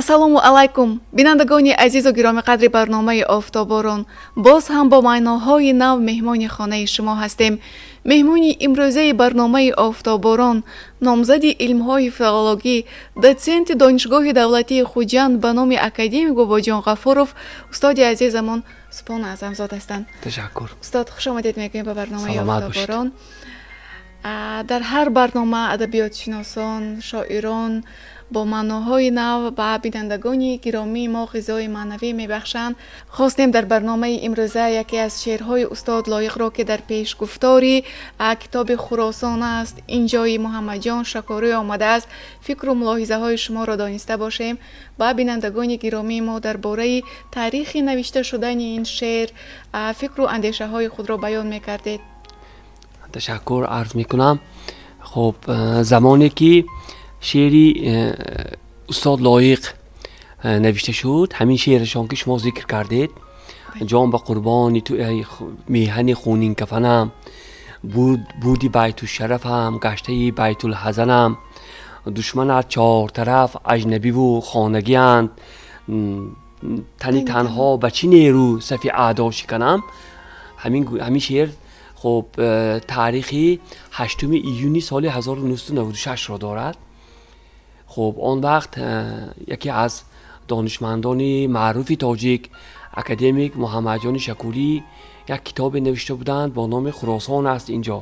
Ассалому алайкум, бинандагони азизу гиромиқадри барномаи «Офтоборон». Боз ҳам бо маъноҳои нав меҳмони хонаи шумо ҳастем. Меҳмони имрӯзаи барномаи «Офтоборон» номзади илмҳои филологӣ, дотсенти Донишгоҳи давлатии Хуҷанд ба номи академик Бобоҷон Ғафуров, устоди азизамон Субҳон Аъзамзод ҳастанд. Ташаккур. Устод, хуш омадед мегӯем ба барномаи Саломат бошед. «Офтоборон». Дар ҳар барнома адабиётшиносон, шоирон бо маъноҳои нав ба бинандагони гиромии мо ғизои маънавӣ мебахшанд. Хостем дар барномаи имрӯза яке аз шеърҳои устод Лоиқро, ки дар пешгуфтори китоби «Хуросон аст инҷои» Муҳаммадҷон Шакурӣ омадааст, фикру мулоҳизаҳои шуморо дониста бошем. Ба бинандагони гиромии мо дар бораи таърихи навишта шудани ин шеър фикру андешаҳои худро баён мекардед. Ташаккур арз мекунам. Хуб, замоне ки шеъри устод Лоиқ навишта шуд, ҳамин шеърашон, ки шумо зикр кардед, «Ҷон ба қурбони ту, эй меҳани хунинкафанам, буди байтушшарафам, гаштаи байтулҳазанам, душманат чортараф аҷнабиву хонагианд, тани танҳо ба чӣ нерӯ сафи аъдо шиканам», ҳамин шеър, хуб, таърихи 8 июни соли 1996-ро дорад. Хуб, он вақт яке аз донишмандони маъруфи тоҷик, академик Муҳаммадҷони Шакурӣ, як китобе навишта буданд бо номи «Хуросон аст инҷо.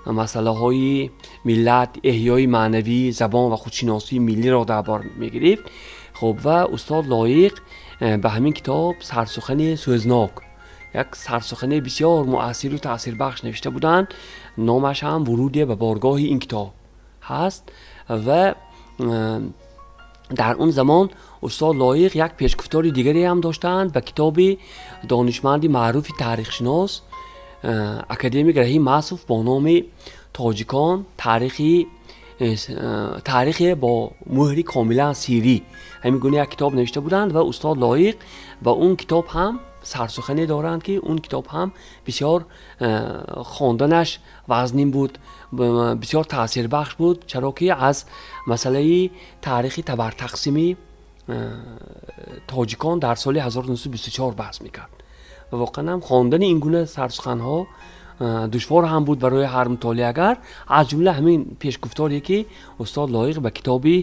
Масъалаҳои миллат, эҳёи маънавӣ, забон ва худшиносии миллиро дар бар мегирифт». Хуб, ва устод Лоиқ ба ҳамин китоб сарсухани сӯзнок, як сарсухани бисёр муассиру таъсирбахш навишта буданд. Номаш ҳам «Вуруде ба боргоҳи ин китоб» ҳаст. Ва дар он замон устод Лоиқ як пешгуфтори дигаре ҳам доштанд ба китоби донишманди маъруфи таърихшинос, академик Раҳим Масов бо номи «Тоҷикон: таърихе бо муҳри комилан сирӣ». Ҳамин гуна як китоб навишта буданд ва устод Лоиқ ба он китоб ҳам сарсухане доранд, ки он китоб ҳам бисёр хонданаш вазнин буд, бисёр таъсирбахш буд, чаро ки аз масъалаи таърихи табартақсими тоҷикон дар соли 1924 баҳс мекард. Ва воқеан ҳам хондани ин гуна сарсуханҳо душвор ҳам буд барои ҳар мутолиагар, аз ҷумла ҳамин пешгуфторе, ки устод Лоиқ ба китоби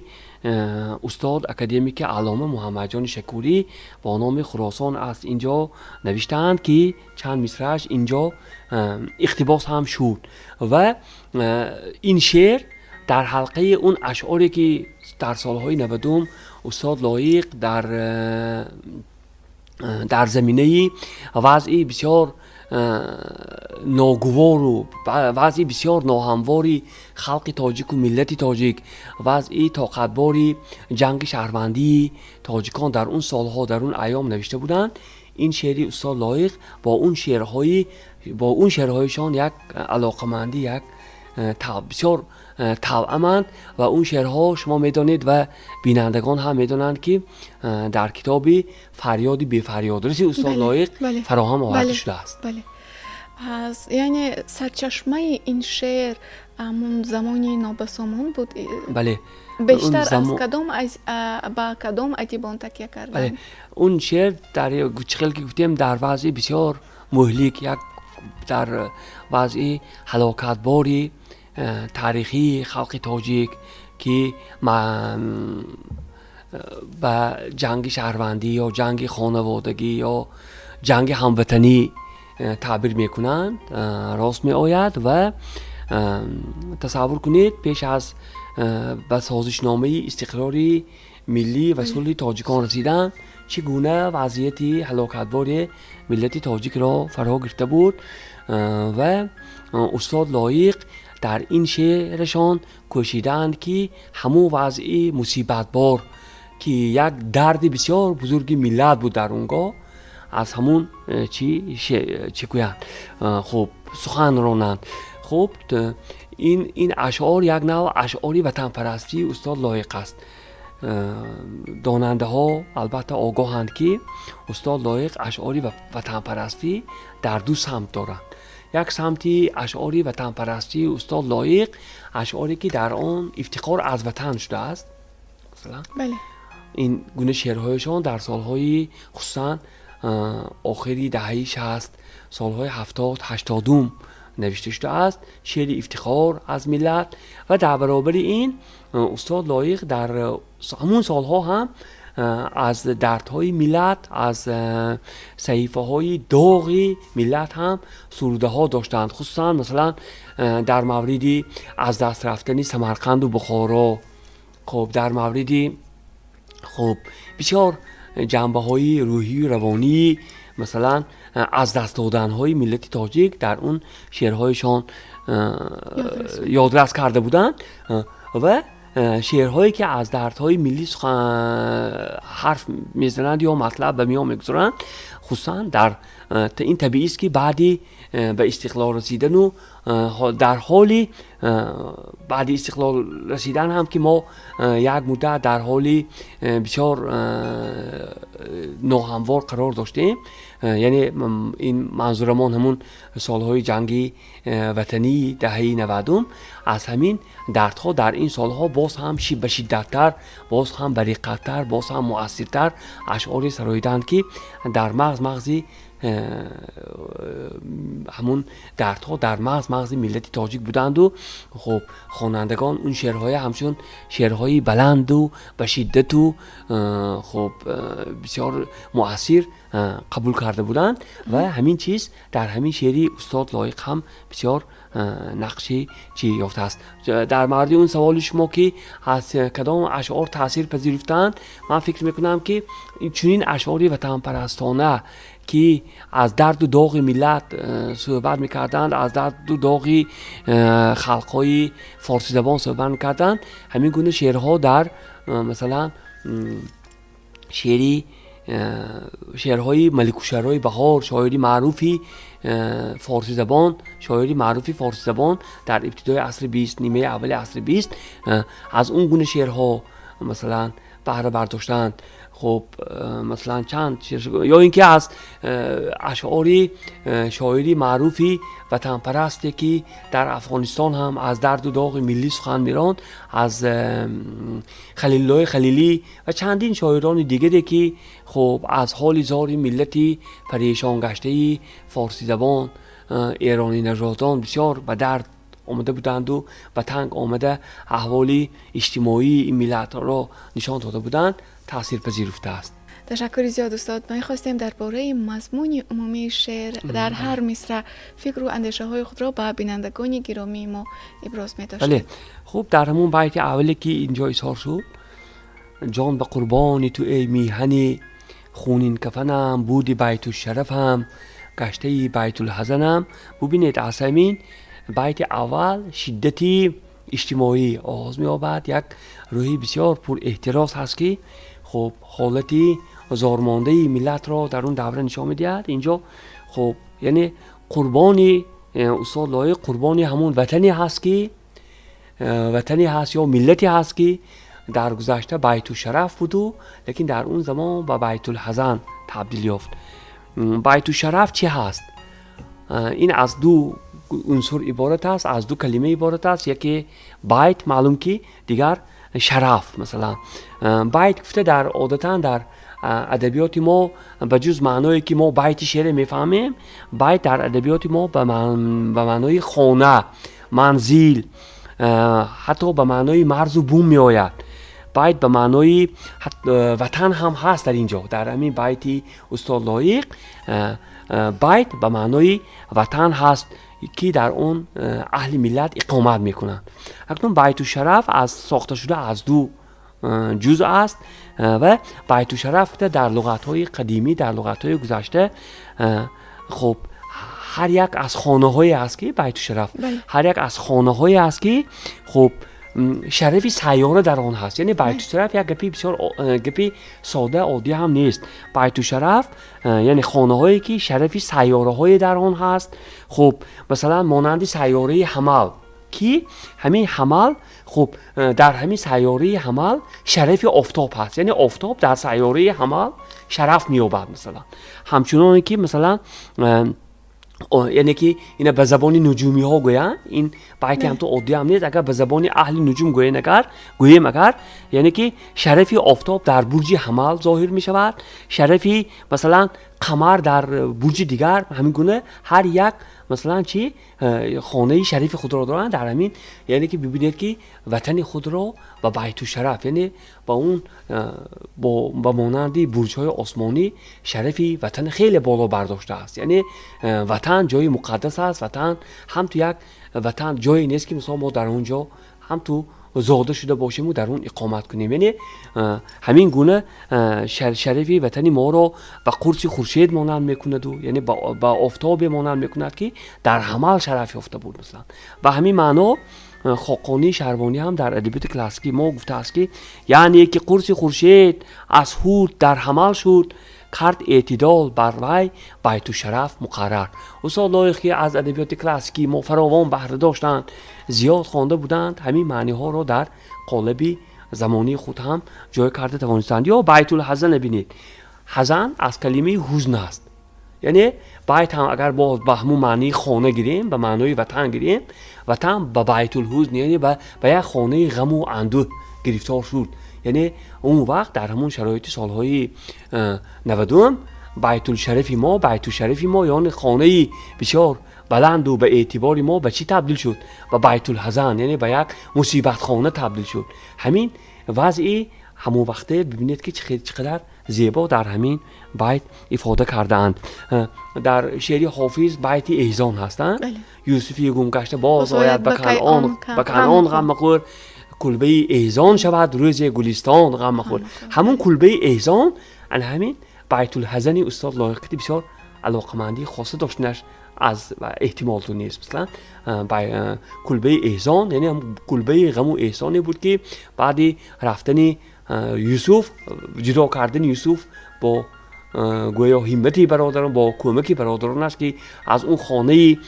устод академики аллома Муҳаммадҷони Шакурӣ бо номи «Хуросон аст инҷо» навиштаанд, ки чанд мисрааш инҷо иқтибос ҳам шуд. Ва ин шеър дар ҳалқаи он ашъоре, ки дар солҳои 90-ум устод Лоиқ дар заминаи вазъи бисёр ногувору вазъи бисёр ноҳамвори халқи тоҷику миллати тоҷик, вазъи тоқатбори ҷанги шаҳрвандии тоҷикон дар он солҳо, дар он айём навишта буданд, ин шеъри устод Лоиқ бо он шеърҳоишон як алоқамандӣ, як бисёр тавъаманд. Ва он шеърҳо, шумо медонед ва бинандагон ҳам медонанд, ки дар китоби «Фарёди бефарёдраси» устод Лоиқ фароҳам оварда шудааст. Яъне сарчашмаи ин шеър ҳамун замони нобасомон буд? Бале. Бештар аз кадом, ба кадом адибон такя карданд? Он шеър дар чӣ хел ки гуфтем, дар вазъи бисёр муҳлик, як дар вазъи ҳалокатбори таърихии халқи тоҷик, ки ба ҷанги шаҳрвандӣ ё ҷанги хонаводагӣ ё ҷанги ҳамватанӣ таъбир мекунанд, рост меояд. Ва тасаввур кунед, пеш аз ба созишномаи истиқрори миллӣ ва сулҳи тоҷикон расидан чӣ гуна вазъияти ҳалокатборе миллати тоҷикро фаро гирифта буд. Ва устод Лоиқ дар ин шеърашон кӯшидаанд, ки ҳамон вазъи мусибатбор, ки як дарди бисёр бузурги миллат буд дар он гоҳ, аз ҳамун чӣ гӯянд, хуб, сухан ронанд. Хуб, ин ашъор як нав ашъори ватанпарастии устод Лоиқ аст. Донандаҳо албатта огоҳанд, ки устод Лоиқ ашъори ватанпарастӣ дар ду самт доранд. Як самти ашъори ватанпарастии устод Лоиқ ашъоре, ки дар он ифтихор аз ватан шудааст, масалан. Ин гуна шеърҳояшон дар солҳои, хусусан охири даҳаи 60, солҳои 70, 80-ум навишта шудааст. Шеъри ифтихор аз миллат. Ва дар баробари ин устод Лоиқ дар ҳамун солҳо ҳам аз дардҳои миллат, аз саҳифаҳои доғи миллат ҳам сурудаҳо доштанд. Хусусан, масалан, дар мавриди аз даст рафтани Самарқанду Бухоро, хуб, дар мавриди, хуб, бисёр ҷанбаҳои рӯҳию равонии, масалан, аз даст доданҳои миллати тоҷик дар он шеърҳояшон ёдрас карда буданд. Ва шеърҳое ки аз дардҳои миллӣ ҳарф мезананд ё матлаб ба миён мегузоранд, хусусан дар ин табиист, ки баъди ба истиқлол расидану дар ҳоли баъди истиқлол расидан ҳам, ки мо як муддат дар ҳоли бисёр ноҳамвор қарор доштем, яъне ин манзурамон ҳамун солҳои ҷанги ватании даҳаи 90-ум, аз ҳамин дардҳо дар ин солҳо боз ҳам ба шиддаттар, боз ҳам бариқаттар, боз ҳам муассиртар ашъоре сароиданд, ки дар мағзи ҳамун дардҳо дар мағзи миллати тоҷик буданду, хуб, хонандагон он шеърҳоя ҳамчун шеърҳои баланду ба шиддату, хуб, бисёр муассир қабул карда буданд. Ва ҳамин чиз дар ҳамин шеъри устод Лоиқ ҳам бисёр нақши чӣ ёфтааст. Дар мавриди он саволи шумо, ки аз кадом ашъор таъсир пазируфтаанд, ман фикр мекунам, ки чунин ашъори ватанпарастона, ки аз дарду доғи миллат суҳбат мекарданд, аз дарду доғи халқҳои форсизабон суҳбат мекарданд, ҳамин гуна шеърҳо дар, масалан, шеърҳои Маликушшуарои Баҳор, шоири маъруфи форсизабон, шоири маъруфи форсизабон дар ибтидои асри 20, нимаи аввали асри 20, аз он гуна шеърҳо, масалан, баҳра бардоштанд. Хуб, масалан, чанд ё ин ки аз ашъори шоири маъруфи ватанпарасте, ки дар Афғонистон ҳам аз дарду доғи миллӣ сухан меронд, аз Халилуллоҳи Халилӣ ва чандин шоирони дигаре, ки, хуб, аз ҳоли зори миллати парешонгаштаи форсизабон, эронинажодон бисёр ба дард омада буданду ба танг омада аҳволи иҷтимоии ин миллатро нишон дода буданд, таъсирпазируфтааст. Ташаккури зиёд, устод. Мехостем дар бораи мазмуни умумии шеър дар ҳар мисра фикру андешаҳои худро ба бинандагони гиромии мо иброз медоштед. Бале, хуб, дар ҳамун байти аввале, ки инҷо изҳор шуд: «Ҷон ба қурбони ту, эй миҳани хунин кафанам, буди байтушшарафам, гаштаи байтулҳазанам». Бубинед, аз ҳамин байти аввал шиддати иҷтимоӣ оғоз меёбад. Як рӯҳи бисёр пурэҳтироз ҳаст, ки, хуб, ҳолати зормондаи миллатро дар он давра нишон медиҳад. Инҷо, хуб, яъне қурбони устод Лоиқ қурбони ҳамун ватане ҳаст, ки ватане ҳаст ё миллате ҳаст, ки дар гузашта байтушараф буду, лекин дар он замон ба байтулҳазан табдил ёфт. Байтушараф чӣ ҳаст? Ин аз ду унсур иборат аст, аз ду калима иборат аст: яке байт, маълум ки, дигар шараф. Масалан, байт гуфта дар одатан дар адабиёти мо, ба ҷуз маъное ки мо байти шеъре мефаҳмем, байт дар адабиёти мо ба маънои хона, манзил, ҳатто ба маънои марзу бум меояд. Байт ба маънои ватан ҳам ҳаст. Дар ин ҷо, дар ҳамин байти устод Лоиқ, байт ба маънои ватан ҳаст, ки дар он аҳли миллат иқомат мекунанд. Акнун байтушараф аз сохта шуда аз ду ҷузъ аст. Ва байтушараф дар луғатҳои қадимӣ, дар луғатҳои гузашта, хуб, ҳар як аз хонаҳое аст, ки байтушараф ҳар як аз хонаҳое аст, ки, хуб, шарафи сайёра дар он ҳаст. Яъне байтушараф як гапи бисёр гапи сода, оддӣ ҳам нест. Байтушараф яъне хонаҳое, ки шарафи сайёраҳое дар он ҳаст. Хуб, масалан, монанди сайёраи Ҳамал, ки ҳамин Ҳамал, хуб, дар ҳамин сайёраи Ҳамал шарафи офтоб ҳаст, яъне офтоб дар сайёраи Ҳамал шараф меёбад. Масалан, ҳамчуноне ки, масалан, Яъне ки ина ба забони нуҷумиҳо гӯянд, ин байти ҳам ту оддӣ ҳам нест. Агар ба забони аҳли нуҷум гӯем, агар гӯем, агар яъне ки шарафи офтоб дар бурҷи ҳамал зоҳир мешавад, шарафи масалан қамар дар бурҷи дигар, ҳамин гуна ҳар як масалан чи хонаи шарифи худро доранд дар ҳамин. Яъне ки бибинед, ки ватани худро ба байту шараф, яъне ба он ба монанди бурҷҳои осмонӣ шарафи ватан хеле боло бардоштааст. Яъне ватан ҷои муқаддас аст. Ватан ҳам ту як ватан ҷое нест, ки мисол мо дар он ҷо ҳам ту зода шуда бошему дар он иқомат кунем. Яъне ҳамин гуна шарафи ватани моро ба қурси хуршед монанд мекунаду, яъне ба офтобе монанд мекунад, ки дар ҳамал шараф ёфта буд. Масалан, ба ҳамин маъно Хоқонии Шарвонӣ ҳам дар адабиёти классикии мо гуфтааст, ки яъне ки қурси хуршед аз ҳур дар ҳамал шуд, кард эътидол бар вай байту шараф муқаррар. Устод Лоиқ, ки аз адабиёти классикии мо фаровон баҳра доштанд, зиёд хонда буданд, ҳамин маъниҳоро дар қолаби замонии худ ҳам ҷой карда тавонистанд. Ё Байтулҳазана бинед. Ҳазан аз калимаи ҳузн аст. Яъне байт ҳам агар боз ба ҳамун маънии хона гирем, ба маънои ватан гирем, ватан ба байтулҳузн, яъне ба як хонаи ғаму андӯҳ гирифтор шуд. Яъне он вақт дар ҳамун шароити солҳои 90-ум байтулшарафи мо, байтушарафи мо, яъне хонаи бисёр баланду ба эътибори мо ба чӣ табдил шуд? Ба байтулҳазан, яъне ба як мусибатхона табдил шуд. Ҳамин вазъи ҳамон вақте бибинед, ки чӣ қадар зебо дар ҳамин байт ифода кардаанд. Дар шеъри Ҳофиз байти эҳзон ҳастанд: Юсуфи гумгашта боз ояд ба Канъон, ғам махӯр, кулбаи эҳзон шавад рӯзе гулистон, ғам махӯр. Ҳамун кулбаи эҳзон ана ҳамин байтулҳазани устод Лоиқ, ки бисёр алоқамандии хоса доштанаш аз эҳтимолту нест. Масалан, кулбаи эҳзон, яъне кулбаи ғаму эҳсоне буд, ки баъди рафтани Юсуф, ҷудо кардани Юсуф бо гӯё ҳиммати бародарон, бо кӯмаки бародаронаш, ки аз он хонаи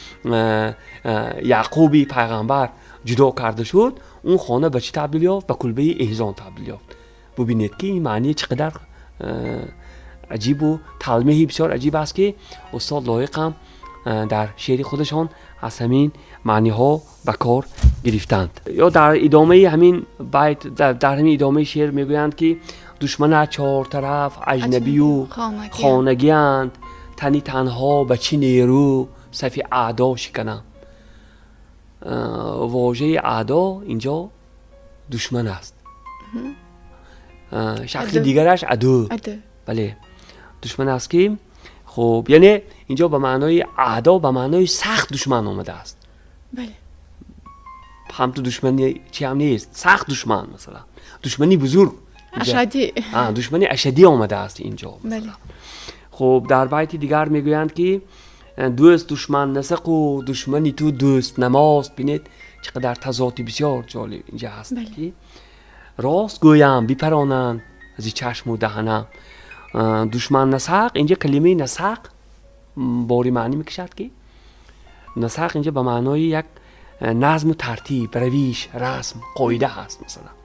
Яъқуби пайғамбар ҷудо карда шуд, он хона ба чӣ табдил ёфт? Ба кулбаи эҳзон табдил ёфт. Бубинед, ки ин маъние чӣ қадар аҷибу талмеҳи бисёр аҷиб аст, ки устод Лоиқ ҳам дар шеъри худашон аз ҳамин маъниҳо ба кор гирифтанд. Ё дар идомаи ҳамин байт, дар ҳамин идомаи шеър мегӯянд, ки душманат чортараф аҷнабию хонагианд, тани танҳо ба чӣ нерӯ сафи аъдо шиканам. Вожаи аъдо инҷо душман аст, шакли дигараш аду. Бале, душман аст, ки хуб, яъне инҷо ба маънои аъдо, ба маънои сахт душман омадааст. Ҳам ту душмани чи ҳам нест, сахт душман, масалан, душмани бузург, душмани ашадӣ омадааст инҷо. Хуб, дар байти дигар мегӯянд, ки дӯст душман насақу душмани ту дӯст намост. Бинед, чӣ қадар тазоди бисёр ҷолиб инҷа ҳаст, ки рост гӯям, бипаронанд зи чашму даҳанам. Душман насақ, инҷа калимаи насақ бори маънӣ мекашад, ки насақ инҷа ба маънои як назму тартиб, равиш, расм, қоида ҳаст. Масалан,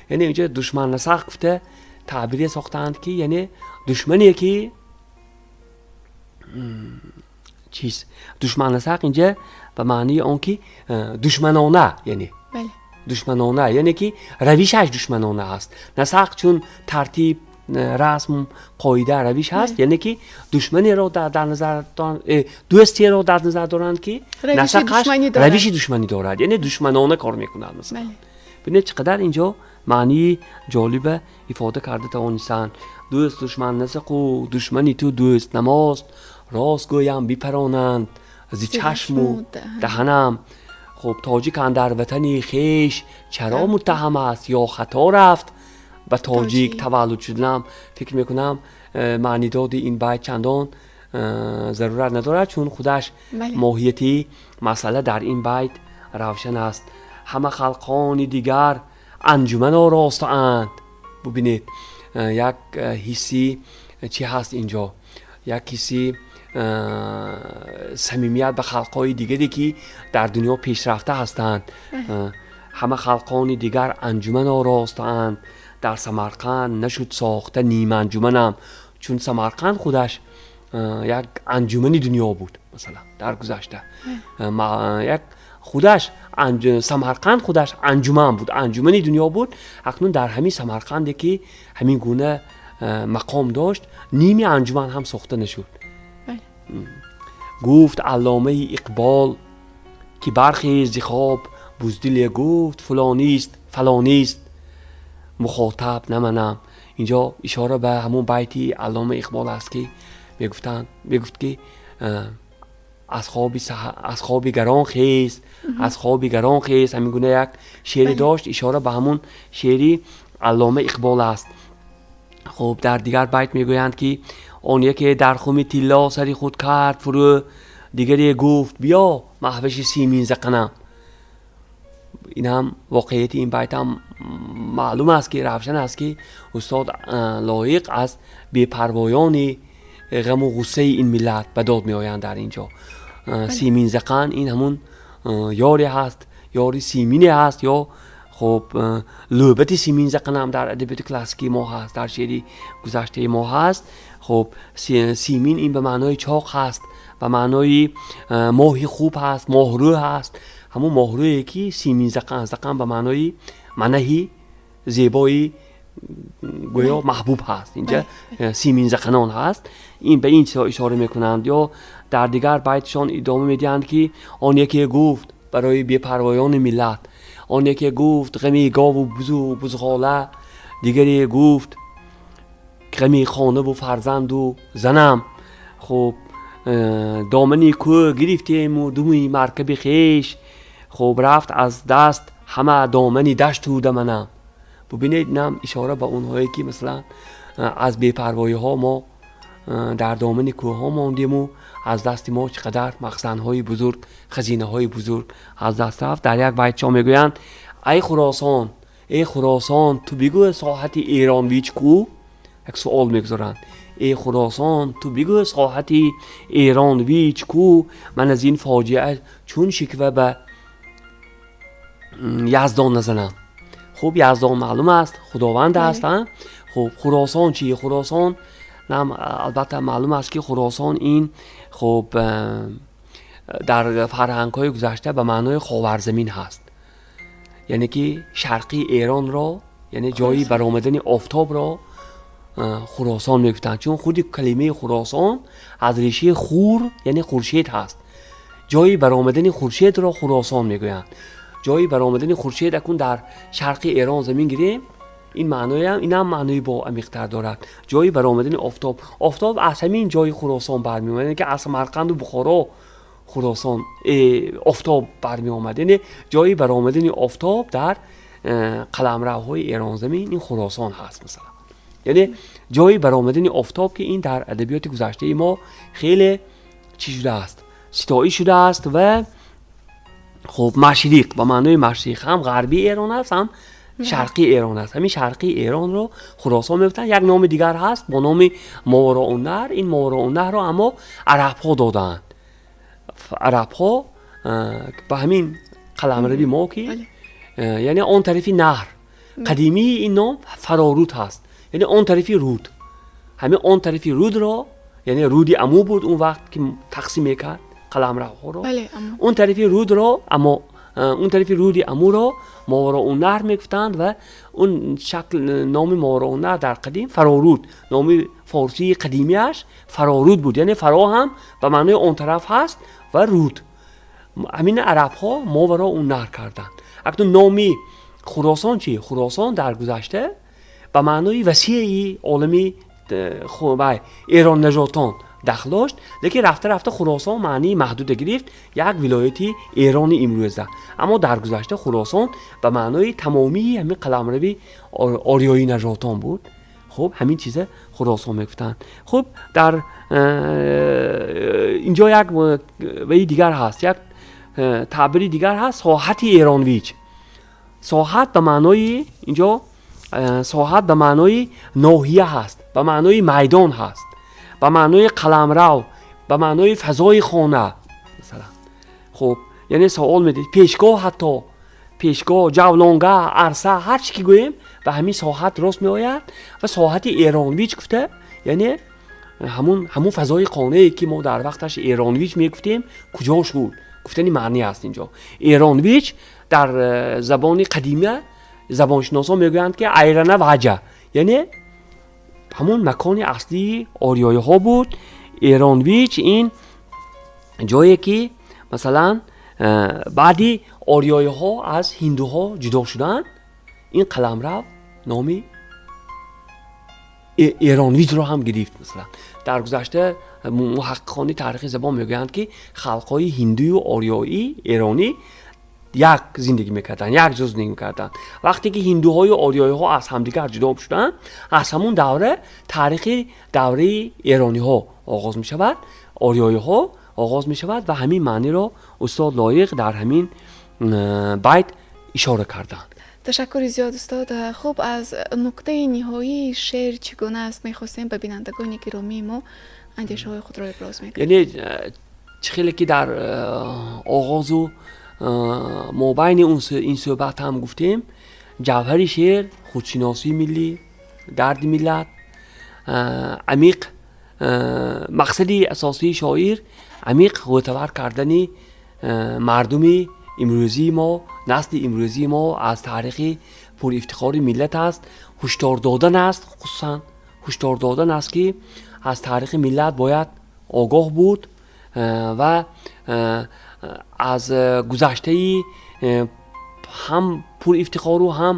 яъне инҷа душман насақ гуфта таъбире сохтаанд, ки яъне душмане ки чиз, душман насақ инҷа ба маънии он ки душманона, яъне душманона, яъне ки равишаш душманона аст. Насақ чун тартиб, расм, қоида, равиш ҳаст, яъне ки душманеро дар назар, дӯстеро дар назар доранд, ки насақаш равиши душманӣ дорад, яъне душманона кор мекунад. Масалан, бинед, чӣ қадар инҷо маънии ҷолиба ифода карда тавонистанд. Дӯст душман насақу душмани ту дӯст намост, рост гӯям, бипаронанд зи чашму даҳанам. Хуб, тоҷик андар ватани хеш чаро муттаҳам аст, ё хато рафт ба тоҷик таваллуд шуданам. Фикр мекунам, маънидоди ин байт чандон зарурат надорад, чун худаш моҳияти масъала дар ин байт равшан аст. Ҳама халқони дигар анҷуман оростаанд. Бубинед, як ҳисси чӣ ҳаст инҷо, як ҳисси самимият ба халқҳои дигаре, ки дар дунё пешрафта ҳастанд. Ҳама халқони дигар анҷуман оростаанд, дар Самарқанд нашуд сохта ниманҷуманам. Чун Самарқанд худаш як анҷумани дунё буд, масалан, дар гузашта як худаш Самарқанд худаш анҷуман буд, анҷумани дунё буд. Акнун дар ҳамин Самарқанде, ки ҳамин гуна мақом дошт, ними анҷуман ҳам сохта нашуд. Гуфт Алломаи Иқбол, ки бархез зи хоб буздиле, гуфт: фалонист, фалонист, мухотаб наманам. Инҷо ишора ба ҳамон байти Аллома Иқбол аст, ки мегуфтанд, мегуфт, ки аз хоби гарон хез, аз хоби гарон хез. Ҳамин гуна як шеъре дошт, ишора ба ҳамон шеъри Аллома Иқбол аст. Хуб, дар дигар байт мегӯянд, ки он яке дар хуми тилло сари худ кард фурӯ, дигаре гуфт: биё, маҳваши симин зақанам. Ин ҳам воқеияти ин байтам маълум аст, ки равшан аст, ки устод Лоиқ аз бепарвоёни ғаму ғуссаи ин миллат ба дод меоянд. Дар ин ҷо симинзақан ин ҳамун ёре ҳаст, ёри симине ҳаст, ё хуб, лӯбати симинзақанам дар адабиёти классикии мо ҳаст, дар шеъри гузаштаи мо ҳаст. Хуб, симин ин ба маънои чоқ ҳаст, ба маънои моҳи хуб ҳаст, моҳрӯ ҳаст. Ҳамун моҳрӯе, ки симинзақан, зақан ба маънои манаҳи зебои, гӯё маҳбуб ҳаст. Инҷа симинзақанон ҳаст, ин ба ин чизҳо ишора мекунанд. Ё дар дигар байтшон идома медиҳанд, ки он яке гуфт барои бепарвоёни миллат: он яке гуфт ғами гову бузу бузғола, дигаре гуфт ғами хонаву фарзанду занам. Хуб, домани кӯ гирифтему думи маркаби хеш, хуб, рафт аз даст ҳама домани дашту даманам. Бубинед, инам ишора ба онҳое, ки масалан аз бепарвоиҳо мо дар домани кӯҳҳо мондему аз дасти мо чӣ қадар махзанҳои бузург, хазинаҳои бузург аз даст рафт. Дар як байтчо мегӯянд: ай Хуросон, эй Хуросон, ту бигӯ, соҳати Эронвич кӯ? Як суол мегузоранд: эй Хуросон, ту бигӯ, соҳати Эронвич кӯ? Ман аз ин фоҷиа чун шиква ба Яздон назанам. Хуб, Яздон маълум аст, Худованд аст. Хуб, Хуросон чи? Хуросон нам албатта маълум аст, ки Хуросон ин, хуб, дар фарҳангҳои гузашта ба маънои Ховарзамин ҳаст, яъне ки шарқии Эронро, яъне ҷои баромадани офтобро Хуросон мегуфтанд, чун худи калимаи Хуросон аз решаи хур, яъне хуршед ҳаст. Ҷои баромадани хуршедро Хуросон мегӯянд. Ҷои баромадани хуршед акун дар шарқи Эрон замин гирем, ин маъноям, инам маънои бо амиқтар дорад. Ҷои баромадани офтоб, офтоб аз ҳамин ҷои Хуросон бармеомад, яъне ки аз Самарқанду Бухоро Хуросон офтоб бармеомад. Яъне ҷои баромадани офтоб дар қаламравҳои Эронзамин ин Хуросон ҳаст, масалан. Яъне ҷои баромадани офтоб, ки ин дар адабиёти гузаштаи мо хеле чӣ шудааст, ситоӣ шудааст. Ва хуб, машриқ ба маънои машриқ ҳам ғарбии Эрон аст, ҳам шарқии Эрон аст. Ҳамин шарқии Эронро Хуросон мегуфтанд. Як номи дигар ҳаст бо номи Мовароуннаҳр. Ин Мовароуннаҳрро аммо арабҳо додаанд. Арабҳо ба ҳамин қаламрави мо, ки яъне он тарафи наҳр, қадимии ин ном Фароруд ҳаст, яъне он тарафи руд. Ҳамин он тарафи рудро, яъне руди Аму буд он вақт, ки тақсим мекард қаламравҳоро. Он тарафи рудро, аммо он тарафи руди Амуро Мовароуннаҳр мегуфтанд ва он шакл номи Мовароуннаҳр дар қадим Фароруд, номи форсии қадимиаш Фароруд буд. Яъне фаро ҳам ба маънои он тараф ҳаст ва руд. Ҳамин арабҳо Мовароуннаҳр карданд. Акнун номи Хуросон чи? Хуросон дар гузашта ба маънои васеи олами эроннажотон дахл дошт, лекин рафта рафта Хуросон маънии маҳдуда гирифт, як вилояти Эрони имрӯза. Аммо дар гузашта Хуросон ба маънои тамомии ҳамин қаламрави ориёӣ нажотон буд. Хуб, ҳамин чиза Хуросон мегуфтанд. Хуб, дар инҷо як ваи дигар ҳаст, як таъбири дигар ҳаст: соҳати Эронвич. Соҳат ба маънои инҷо соҳат ба маънои ноҳия ҳаст, ба маънои майдон ҳаст, ба маънои қаламрав, ба маънои фазои хона, масалан. Хуб, яъне савол медиҳед, пешгоҳ, ҳатто пешгоҳ, ҷавлонгаҳ, арса, ҳар чӣ ки гӯем, ба ҳамин соҳат рост меояд. Ва соҳати Эронвич гуфта, яъне Ҳамун фазои қонее, ки мо дар вақташ Эронвич мегуфтем, куҷо шуд, гуфтани маънӣ аст. Инҷо Эронвич дар забони қадима забоншиносон мегӯянд, ки Айрана Ваҷа, яъне ҳамун макони аслии ориёиҳо буд. Эронвич ин ҷое, ки масалан баъди ориёиҳо аз ҳиндуҳо ҷудо шуданд, ин қаламрав номи Эронвиҷро ҳам гирифт. Масалан, дар гузашта муҳаққиқони таърихи забон мегӯянд, ки халқҳои ҳиндую ориёӣ, эронӣ як зиндагӣ мекарданд, як ҷо зиндагӣ мекарданд. Вақте ки ҳиндуҳою ориёиҳо аз ҳамдигар ҷудо шуданд, аз ҳамун давра таърихи давраи эрониҳо оғоз мешавад, ориёиҳо оғоз мешавад ва ҳамин маъниро устод Лоиқ дар ҳамин байт ишора карданд. Ташаккури зиёд, устод. Хуб, аз нуктаи ниҳоии шеър чӣ гуна аст, мехостем ба бинандагони гиромии мо андешаҳои худро иброз мекунед. Яъне чӣ хеле ки дар оғозу мобайни ин суҳбат ҳам гуфтем, ҷавҳари шеър худшиносии миллӣ, дарди миллат, амиқ мақсади асосии шоир амиқ ғӯтавар кардани мардуми имрӯзии мо, насли имрӯзии мо аз таърихи пурифтихори миллат аст, ҳушдор додан аст, хусусан ҳушдор додан аст, ки аз таърихи миллат бояд огоҳ буд ва аз гузаштаи ҳам пурифтихору, ҳам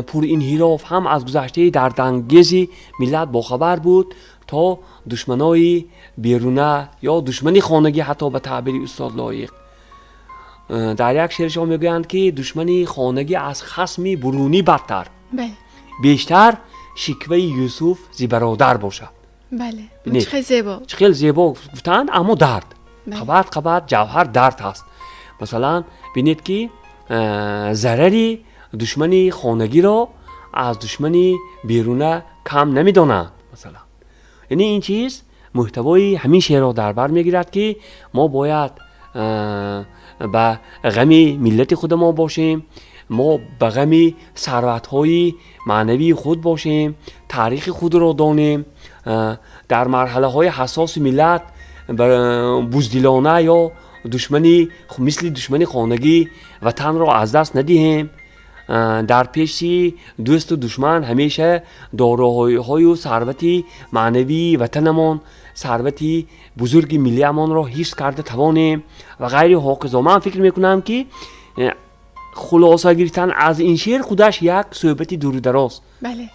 пуринҳироф, ҳам аз гузаштаи дардангези миллат бохабар буд, то душманои беруна ё душмани хонагӣ, ҳатто ба таъбири устод Лоиқ дар як шеършон мегӯянд, ки душмани хонагӣ аз хасми бурунӣ бадтар, бештар шикваи Юсуф зи бародар бошад. Зебо. Чӣ хел зебо гуфтанд, аммо дард қабат қабат ҷавҳар дард ҳаст. Масалан, бинед, ки зарари душмани хонагиро аз душмани беруна кам намедонанд. Масалан, яъне ин чиз мӯҳтавои ҳамин шеърро дар бар мегирад, ки мо бояд ба ғами миллати худамон бошем, мо ба ғами сарватҳои маънавии худ бошем, таърихи худро донем, дар марҳалаҳои ҳассоси миллат буздилона ё душмани мисли душмани хонагӣ ватанро аз даст надиҳем, дар пеши дӯсту душман ҳамеша дороиҳою сарвати маънавии ватанамон, сарвати бузурги миллиамонро ҳифз карда тавонем ва ғайри ҳоқизо. Ман фикр мекунам, ки хулоса гирифтан аз ин шеър худаш як суҳбати дуру дароз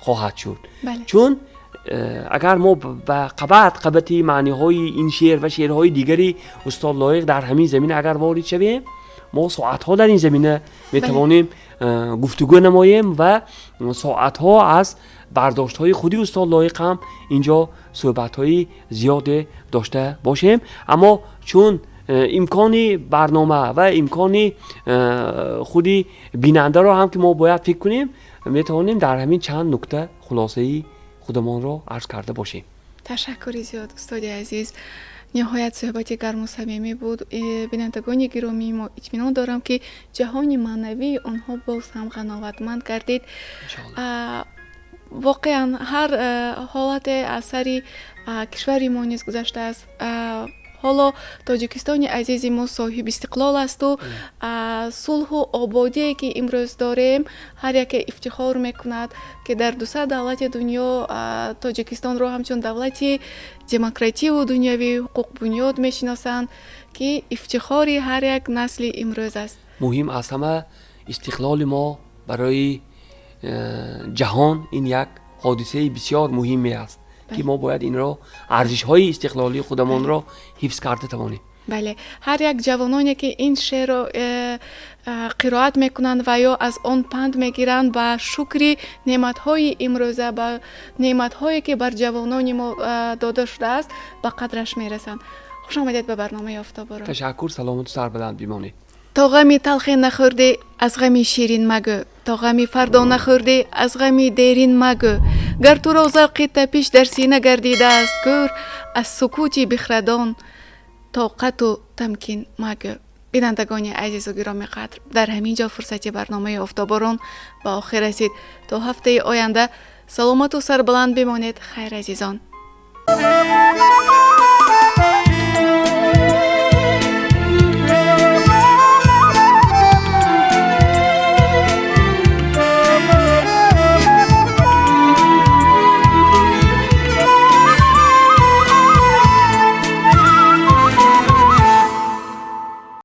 хоҳад шуд, чун агар мо ба қабат қабати маъниҳои ин шеър ва шеърҳои дигари устод Лоиқ дар ҳамин замина агар ворид шавем, мо соатҳо дар ин замина метавонем гуфтугӯ намоем ва соатҳо аз бардоштҳои худи устод Лоиқ ҳам инҷо суҳбатҳои зиёде дошта бошем. Аммо чун имкони барнома ва имкони худи бинандаро ҳам ки мо бояд фикр кунем, метавонем дар ҳамин чанд нукта хулосаи худамонро арз карда бошем. Ташаккури зиёд, устоди азиз. Ниҳоят суҳбати гарму самимӣ буд. Бинандагони гиромии мо, итминон дорам, ки ҷаҳони маънавии онҳо боз ҳам ғановатманд гардид. Воқеан, ҳар ҳолате аз сари кишвари мо низ гузаштааст. Ҳоло Тоҷикистони азизи мо соҳиби истиқлол асту сулҳу ободие, ки имрӯз дорем, ҳар яке ифтихор мекунад, ки дар 200 давлати дунё Тоҷикистонро ҳамчун давлати демокративу дунявӣ, ҳуқуқбунёд мешиносанд, ки ифтихори ҳар як насли имрӯз аст. Муҳим аз ҳама истиқлоли мо барои ҷаҳон ин як ҳодисаи бисёр муҳиме аст, ки мо бояд инро, арзишҳои истиқлолии худамонро ҳифз карда тавонем. Бале, ҳар як ҷавононе, ки ин шеърро қироат мекунанд ва ё аз он панд мегиранд, ба шукри неъматҳои имрӯза, ба неъматҳое, ки бар ҷавонони мо дода шудааст, ба қадраш мерасанд. Хуш омадед ба барномаи Офтоборо. Ташаккур, саломату сарбаланд бимонед. То ғами талхе нахӯрдӣ, аз ғами ширин магӯ, то ғами фардо нахӯрдӣ, аз ғами дерин магӯ. Гар туро завқи тапиш дар сина гардидааст кӯр, аз сукути бихрадон тоқату тамкин магӯ. Бинандагони азизу гиромӣ қадр, дар ҳамин ҷо фурсати барномаи Офтоборон ба охир расид. То ҳафтаи оянда саломату сарбаланд бимонед. Хайр, азизон.